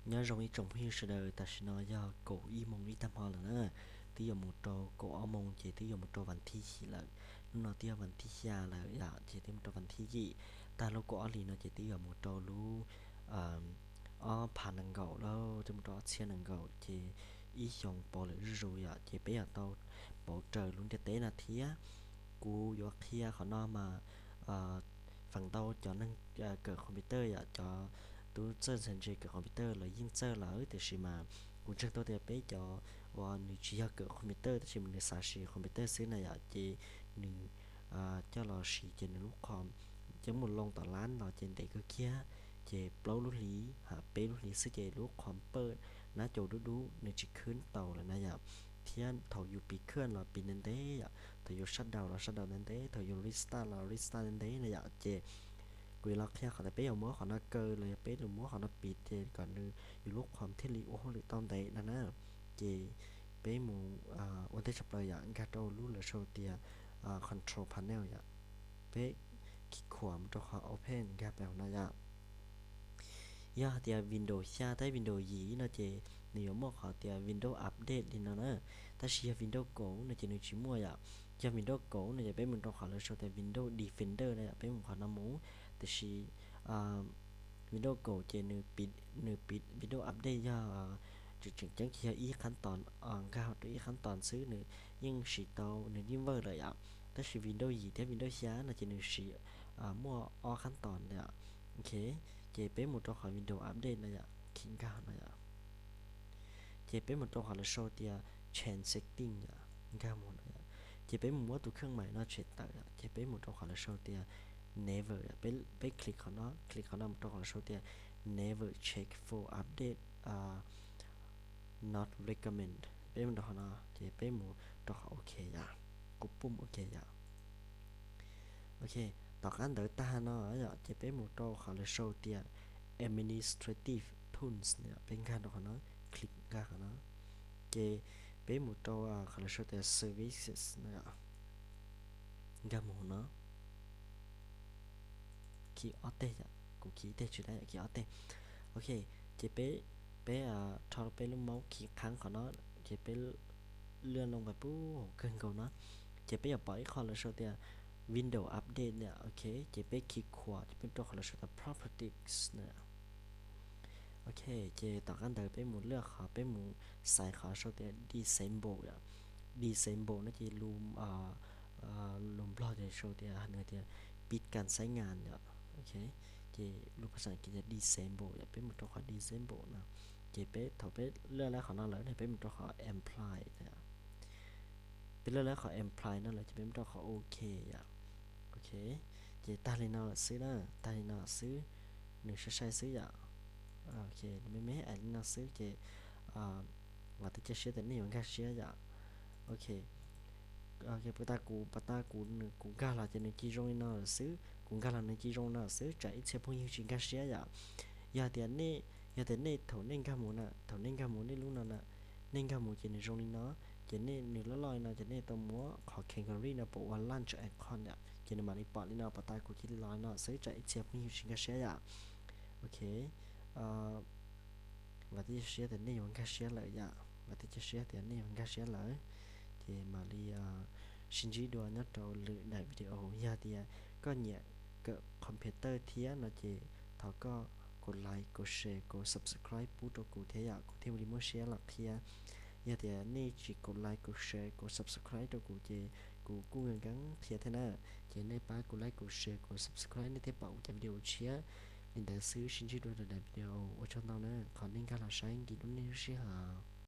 Nyob zoo ib tsoom phooj ywg sawv daws, tam sim no yog kaum ib moos ib tag hmo lawm na, twb yuav mus rau kaum ob moos ces twb yuav mus rau vas thib yim lawm. Hnub no twb yog vas thib xya lawm yom, ces twb mus rau vas thib yim. Tag lub kaum ob hlis no ces twb yuav mus rau lub ob phav nees nkaum lawm, twb mus rau ob txhiab nees nkaum ces ib xyoos pos lawm zuj zus yom, ces peb yuav tau pauv raws lub ntiaj teb no thiab. Kuv yuav qhia qhov no mas feem ntau cov neeg kawm computer yom, cov tub txawj ntxhais ntse kawm computer los yeej txawj lawm, tiam sis mas kuv ntseeg tau tias peb cov uas nws tsis yog kawm computer tab sis mas nws xav siv computer xwb na yom, ces nws coj los siv ces nws lub qhov coj mus loo tom lab los ces ntev kawg kiag, ces plaub lub hlis, peb lub hlis xwb ces lub qhov pawj nab caus dub dub nws tsis khwb tau lawm na yom. Thiab thaum yus piv khwj los piv ntev ntev yom, thaum yus shutdown los shutdown ntev ntev, thaum yus restart los restart ntev ntev na yom. Ces kuv yuav los qhia qhov tias peb yuav muab qhov no kaw los yog peb yuav muab qhov no piv ces kom nws yus lub qhov thiaj li ua hauj lwm tau ntev no na. Ces peb mus ua ntej tshaj plaws yom, nkag rau lub lawv sau tias control panel yom, peb khij khuam mus rau qhov open nkag pem hauv no yom. Yog hais tias Windows xya thiab Windows yim no ces nws yuav muaj qhov tias Windows Update li no na, tab sis yog Windows kaum no ces nws tsis muaj yom. Yog Windows kaum no ces peb mus rau qhov lawv sau tias Windows Defender na yom, peb mus qhov no mus, tiam sis Windows kaum ces nws piv, nws piv Windows Update yog tseem ceeb tsis yog ib qhab tos, nkag rau ib qhab tos xwb nws yeej siv tau, nws yeej work lawm yom. Tab sis Windows yim thiab Windows xya no ces nws siv muaj ob qhab tos yom. Ok, ces peb mus rau qhov Windows Update no yom, khij nkag no yom. Ces peb mus rau qhov lawv sau tias change setting yom, nkag mus no yom. Ces peb mus muab tus kheej maim no tshem tawm yom, ces peb mus rau qhov lawv sau tias never yom, peb click qhov no, click qhov no mus rau qhov lawv sau tias never check for update, not recommend. Peb mus rau qhov no ces peb mus rau qhov ok yom, kuv pum ok yom. Ok, tom qab ntawd tag no yom, ces peb mus rau qhov lawv sau tias administrative tools no yom, peb nkag rau qhov no, click nkag qhov no. Ces peb mus rau qhov lawv sau tias services no yom, nkag mus no. Khij ob teg yom, kuv khij ib teg tsis dab yom, khij ob teg. Ok, ces peb, peb rho peb lub mouse khij qhab qhov no, ces peb lwaj loo vas pub hauv kawg nkaus no, ces peb yuav pom ib qho lawv sau tias Windows Update yom. Ok, ces peb khij khuam ces peb rau qhov lawv sau tias properties no. Ok, ces tom qab ntawd peb mus lwaj qhov, peb mus xaiv qhov sau tias disable yom. Disable no ces lus, lus Nplog ces sau tias, nws tias pib kas xaiv ngas yom. Ok, ces lus phas xas kiv tias disable yom, peb mus rau qhov disable no. Ces peb, thaum peb lwaj lawm qhov no lawm ne peb mus rau qhov apply no. Peb lwaj lawm qhov apply no lawm ces peb mus rau qhov ok yom. Ok, ces tag li no lawm xwb na, tag li no lawm xwb, nws sai sai xwb yom. Ok, nws me me ais li no xwb ces vam thiab cia siab tias nej yuav nkag siab yom. Ok, puas tas kuv, puas tas kuv, kuv nkag los ces nws cia zoo li no lawm xwb, kuv nkag los nws cia zoo no lawm xwb, tsam ib txhia phooj ywg tsis nkag siab yom. Yog tias nej, yog tias nej thaum nej nkag mus na, thaum nej nkag mus nej lub no na, nej nkag mus ces nws zoo li no, ces nej, nws loj loj li no ces nej tau muab qhov category no pom ua launch icon yom, ces nws mam li pom li no, puas tas kuv cia li los li no xwb, tsam ib txhia phooj ywg tsis nkag siab yom. Ok, vam thiab cia siab tias nej yuav nkag siab lawm yom, vam thiab cia siab tias nej yuav nkag siab lawm. Ces mam li sib ntsib dua nyob rau lwm daim video. Yog tias koj nyiam kawm computer thiab no ces thov koj kom like, kom share, kom subscribe pub rau kuv thiab yom, kuv thiaj li muaj siab los qhia. Yog tias nej tsis kom like, kom share, kom subscribe rau kuv ces kuv kuj nkees nkees qhia thiab na. Ces nej pab kom like, kom share, kom subscribe nej thiaj pom kuv cov video tshiab. Li ntawd xwb, sib ntsib dua rau daim video, ua tsaug ntau na qhov nej nkag los saib, nkim lub neej lub sij hawm.